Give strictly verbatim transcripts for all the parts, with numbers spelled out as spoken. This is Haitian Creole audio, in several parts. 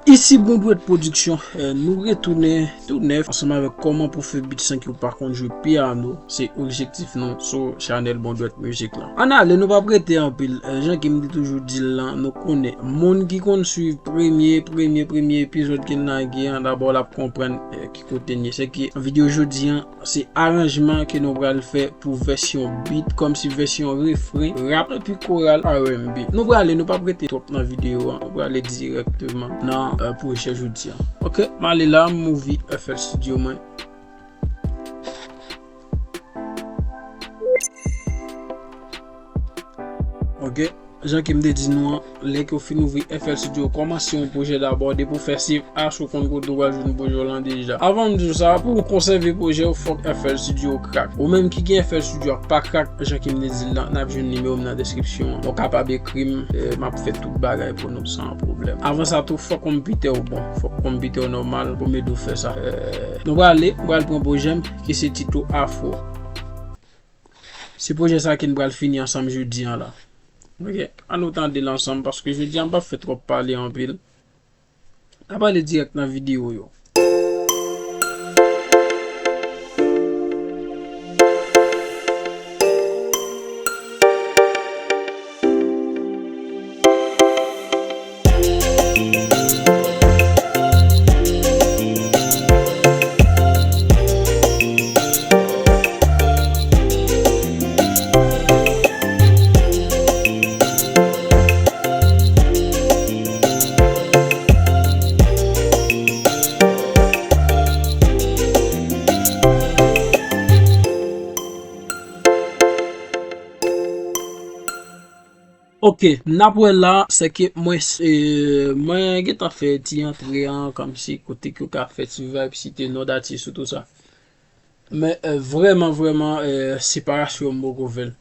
Isi Bondwèt Production, eh, nou retounen tou nèf ansanm avèk kòman pou fè beat san ke w pa konn jwe pyano, se objektif nou sou chanèl Bondwèt Music la. Ann ale, nou p ap rete anpil, eh, jan ke m te toujou di l lan, nou konnen, moun ki konn swiv premye, premye, premye epizòd ke n lage an, dabò l ap konprann, eh, ki kote n ye. Se ke videyo jodi an, se aranjman ke nou pral fè pou vèsyon beat, kòmsi vèsyon refren, rap, epi koral R and B. Nou prale, nou p ap rete twòp nan videyo an, nou prale dirèkteman nan, eh, pwojè jodi an. Ok, m ale la, m ouvri F L Studio mwen. Ok. Jan ke m te di nou an, lè ke w fin ouvri F L Studio, kòmanse yon pwojè dabò, depi w fè save as, ou konn kote w pral jwenn pwojè w lan deja. Avan m di w sa, pou w konsève pwojè w, fòk F L Studio crack. Ou menm ki gen F L Studio ak pa crack, jan ke m te di l lan, n ap jwenn nimewo m nan deskripsyon an. Ou kapab ekri m, eh, m ap fè tout bagay pou nou san pwoblèm. Avan sa tou, fòk konpitè w bon, fòk konpitè w nòmal pou m ede w fè sa. Eh, nou prale, m pral pran pwojè m, ki se tit ou Afro. Se pwojè sa ke n pral fini ansanm jodi an la. Ok, ann nou tande l ansanm, paske jodi an m p ap fè twòp pale anpil. N a prale dirèk nan videyo yo. Ok, n ap wè la, se ke mwen, eh, mwen gentan fè ti antre an, kòmsi kote ke w ka fè ti vibe, site non datis ou tou sa. Men, eh, vrèman, vrèman, eh, separasyon m poko fè l.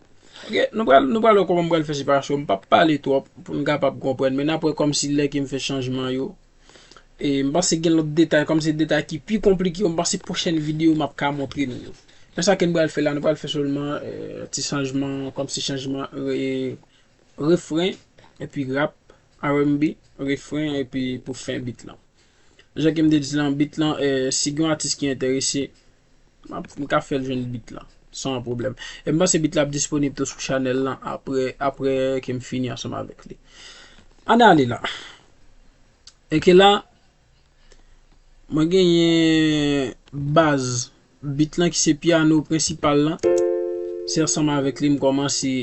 Ok, nou pral, nou pral wè kòman m pral fè separasyon. M p ap pale twòp pou n kapab konprann, men n ap wè kòmsi lè ke m fè chanjman yo. E m panse gen lòt detay, kòmsi detay ki pi konplike yo, m panse pwochèn videyo m ap ka montre nou yo. Men sa ke n pral fè la, nou pral fè sèlman, eh, ti chanjman, kòmsi chanjman, eh, refren, epi rap, R and B, refren, epi pou fen beat lan. Jan ke m te di lan, beat lan, eh, si gen yon atis ki enterese, m ap, m ka fè l jwenn beat lan, san pwoblèm. E m panse beat la ap disponib tou sou chanèl lan apre, apre ke m fini ansanm avèk li. Ann ale la. E ke la, mwen genyen baz beat lan ki se pyano prensipal lan. Se ansanm avèk li m kòmanse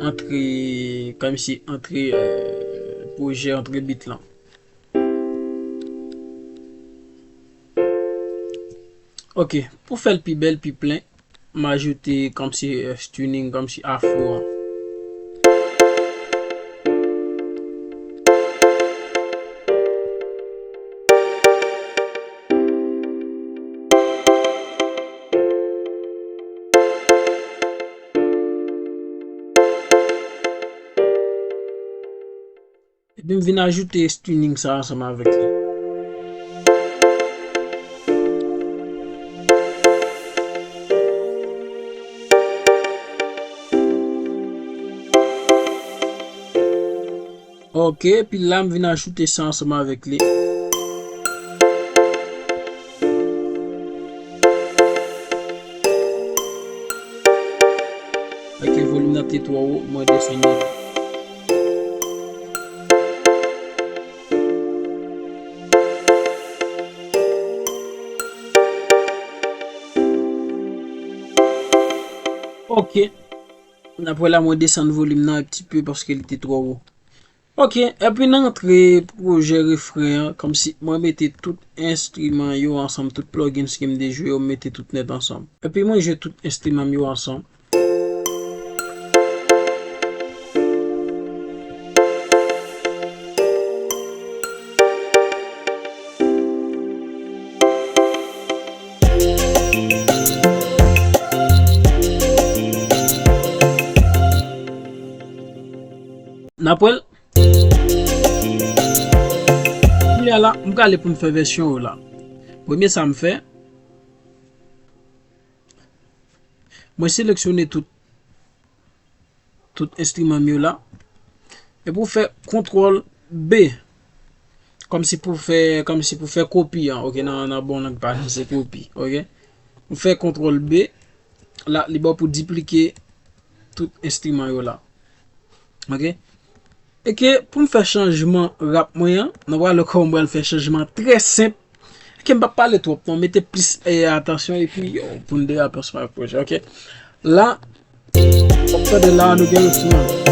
antre, kòmsi antre, eh, pwojè, antre beat lan. Ok, pou fè l pi bèl, pi plen, m ajoute kòmsi, eh, tuning, kòmsi afro an. Epi m vin ajoute tuning sa ansanm avèk li. Ok, epi la m vin ajoute sa ansanm avèk li. Paske volim nan te twò wo, mwen desann li. Ok. N ap wè la, mwen desann volim nan yon ti pe paske li te twò wo. Ok, epi nan antre pwojè refren an, kòmsi mwen mete tout enstriman yo ansanm, tout plugins ke m te jwe yo, m mete tout nèt ansanm. Epi mwen jwe tout enstriman m yo ansanm. N ap wè l. Kounye a la, m prale pou m fè vèsyon yo la. Premye sa m fè, mwen seleksyone tout, tout enstriman m yo la. Epi w fè kontwòl B. kòmsi pou fè, kòmsi pou fè kopi an, oke, nan, nan bon lang pa nou, se kopi, oke. Ou fè kontwòl B, la, li ba w pou diplike tout enstriman yo la. Oke? E ke pou m fè chanjman rap mwen an, nou pral wè kòman m pral fè chanjman trè senp. E ke m p ap pale twòp non, mete plis, eh, atansyon epi, yo, pou n derape ansanm avèk pwojè, oke? La, w ap tande la, nou gen refren an.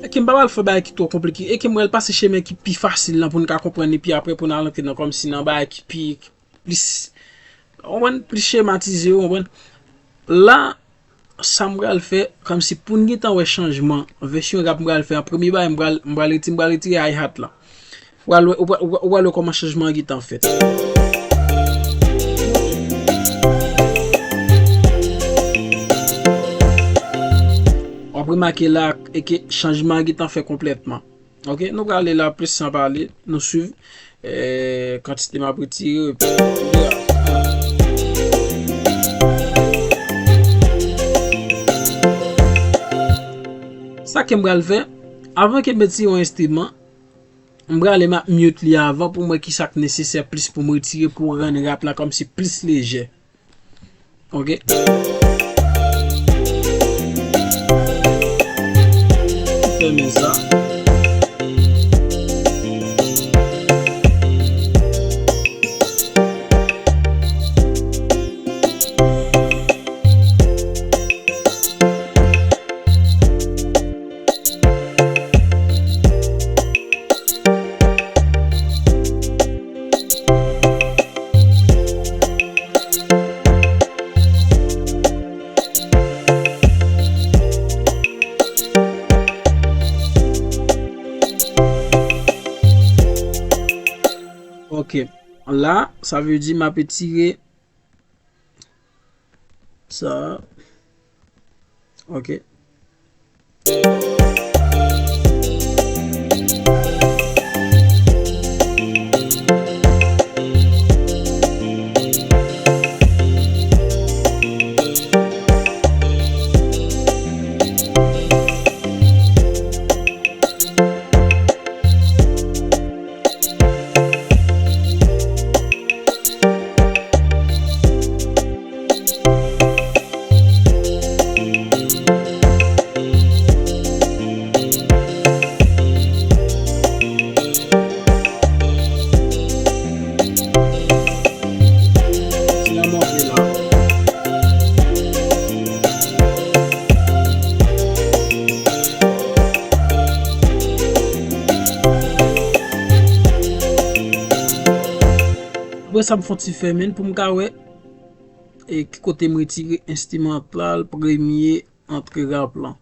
E ke m pa pral fè bagay ki twò konplike. E ke m pral pase chemen ki pi fasil lan pou n ka konprann epi apre pou n al antre nan kòmsi nan bagay ki pi, plis, w konprann, plis chematize, w konprann. La, sa m pral fè, kòmsi pou n gentan wè chanjman, vèsyon rap m pral fè an, premye bagay m pral, m pral reti-, m pral retire hi-hat la. Ou pral wè, ou pral, ou pral, ou pral wè kòman chanjman an gentan fèt. W ap remake la, e ke chanjman an gentan fèt konplètman. Oke, nou prale la plis san pale, nou swiv, eh, kantite m ap retire. Sa ke m pral fè, avan ke m retire yon enstriman, m prale m ap mute li avan pou m wè kisa k nesesè plis pou m retire pou rann rap la kòmsi plis lejè. Oke. Fèmen sa. Ok. La, sa vle di m ap etire sa. Ok. Apre sa, m fè yon ti fèmen pou m ka wè e ki kote m retire enstrimantal premye antre rap lan.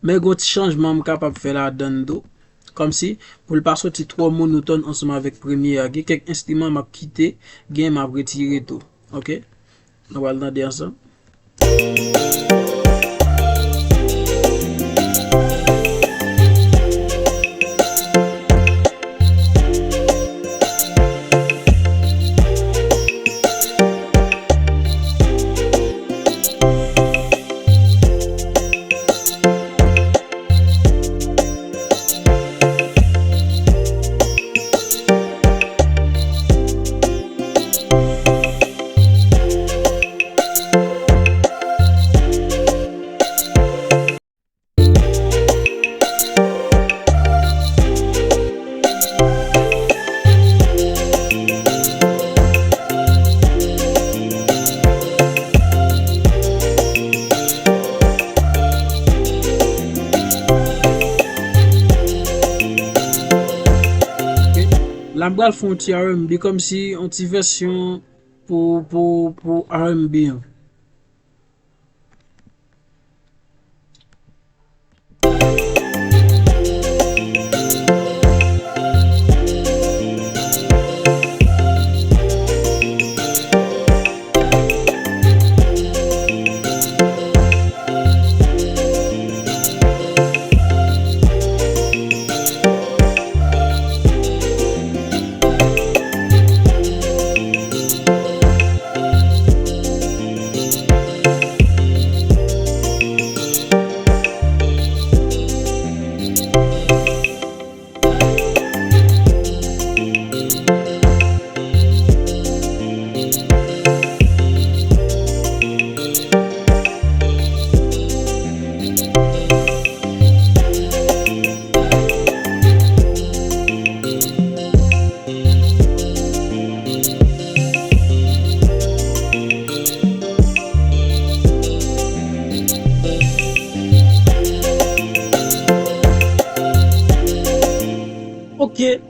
Men gon ti chanjman m kapab fè ladann tou. Kòmsi, pou l pa soti twò monotòn ansanm avèk premye a. Gen kèk enstriman m ap kite, gen m ap retire tou. Ok? Nou pral tande ansanm. La m pral fè yon ti R and B kòmsi yon ti vèsyon pou, pou, pou R and B an.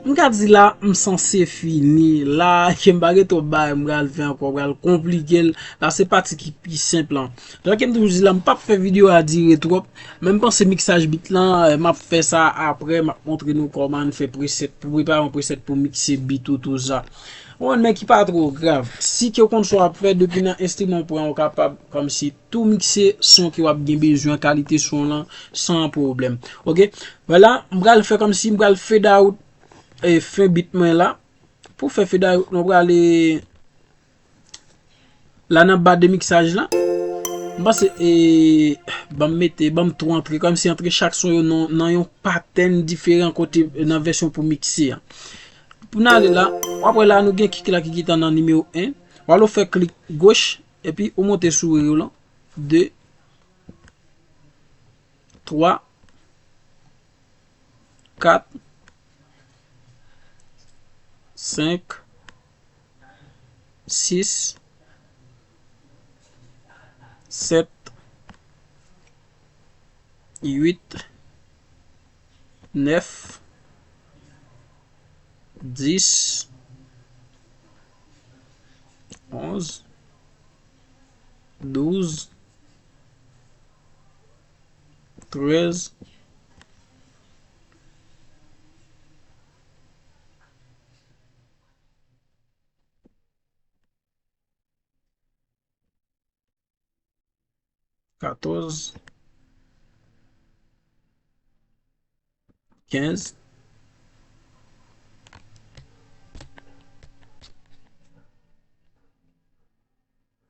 M ka di la, m sanse fini. La, ke m pa gen twòp bagay m pral fè ankò, m pral konplike l. La, se pati ki pi senp lan. Jan ke m toujou di la, m p ap fè videyo a dire twòp. Men m panse miksaj bit lan, eh, m ap fè sa apre, m ap montre nou kòman n fè preset, pou prepare yon preset pou mikse bit ou tou sa. Ou konn, men ki pa twò grav. Si ke w konn sa w ap fè, depi nan enstriman w pran, ou kapab kòmsi tou mikse son ke w ap gen bezwen, kalite son lan, san pwoblèm. Oke? Vwala, m pral fè kòmsi m pral fade out, eh, fen bit mwen la. Pou fè fade out, nou prale la nan ba de miksaj la. M panse, eh, ban m mete, ban m tou antre, kòmsi antre chak son yo nan, nan yon patèn diferan kote nan vèsyon pou mikse a. Pou n ale la, w ap wè la nou gen kik la ki gentan nan nimewo en. W al ou fè klik goch, epi ou monte sou rire w lan. De, twa, kat, senk, sis, sèt, uit, nèf, dis, onz, douz, trèz, katòz, kenz,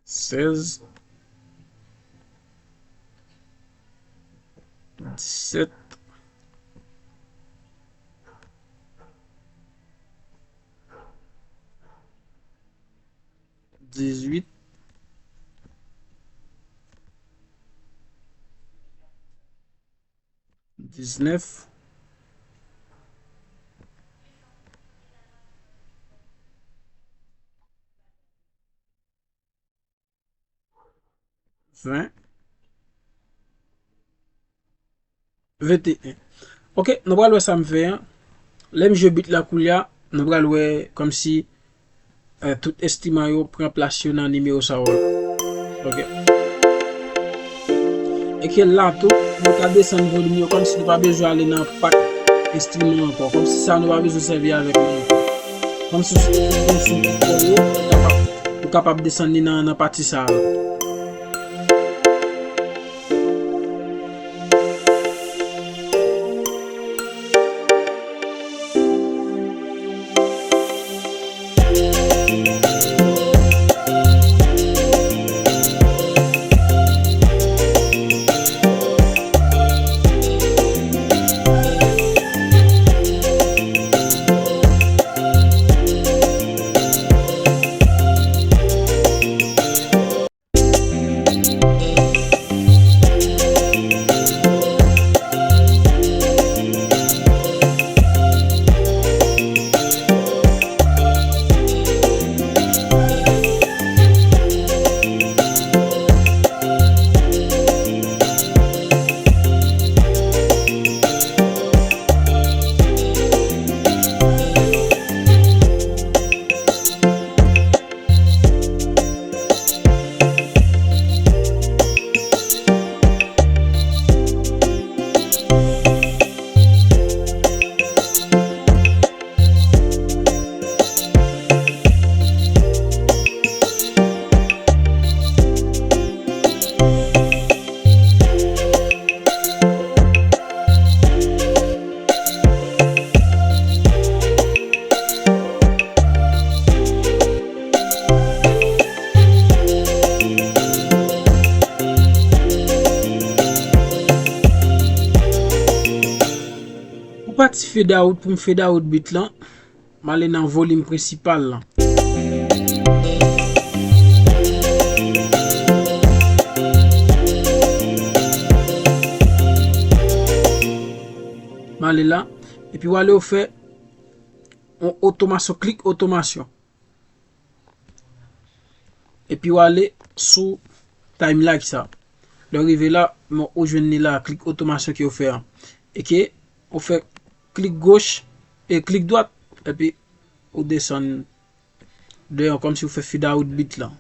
sèz, disèt, dizuit, diznèf, ven, venteyen. Oke, nou pral wè sa m fè an. Lè m jwe bit la koulye a, nou pral wè kòmsi, eh, tout enstriman yo pran plas yo nan nimewo sa yo. Oke. Epi la tou, nou ka desann volim yo kòmsi nou pa bezwen ale nan pak enstriman ankò. Kòmsi sa nou pa bezwen sèvi avèk li ankò. Kòmsi sou yon son ki twò wo, ou kapab, ou kapab desann li nan, nan pati sa a. Pou pati fade out, pou m fade out bit lan, m ale nan volim prensipal lan. M ale la, epi w ale w fè yon otomasyon, klik otomasyon. Epi w ale sou time like sa. Lè w rive la, bon, ou jwenn li la, klik otomasyon ke w fè an. E ke ou fè klik goch, e klik dwat, epi ou desann deyò kòmsi ou fè fade out beat lan.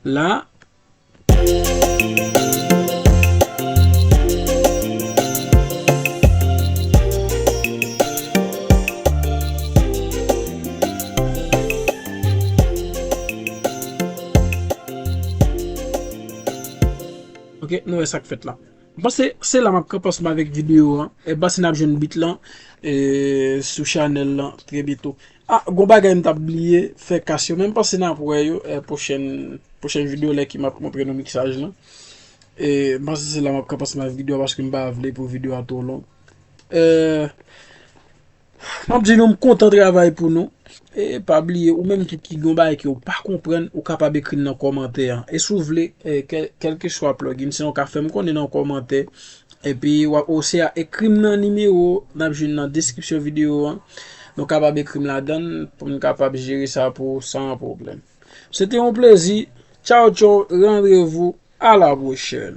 La, ok, nou wè sa k fèt la. M panse se la m ap kanpe ansanm avèk videyo an. E m panse n ap jwenn beat lan, e, sou chanèl lan trè byento. Ah, gon bagay m t ap bliye fè kas yo, men m panse n ap wè yo, e, pwochèn, pwochèn videyo lè ke m ap montre nou miksaj lan. E m panse se la m ap kanpe ansanm avèk videyo a paske m pa vle pou videyo a twò long. E, M ap di nou m kontan travay pou nou. E pa bliye, ou menm tou ki gen yon bagay ke w pa konprann, ou kapab ekri m nan kòmantè an. E si w vle, e, kè-, kèlkeswa plugin, sinon w ka fè m konnen nan kòmantè. Epi w ap, ou se a ekri m nan nimewo n ap jwenn nan deskripsyon videyo an. Nou kapab ekri m ladan l pou m kapab jere sa pou ou san pwoblèm. Se te yon plezi. Tchaw tchaw, randevou a la pwochèn.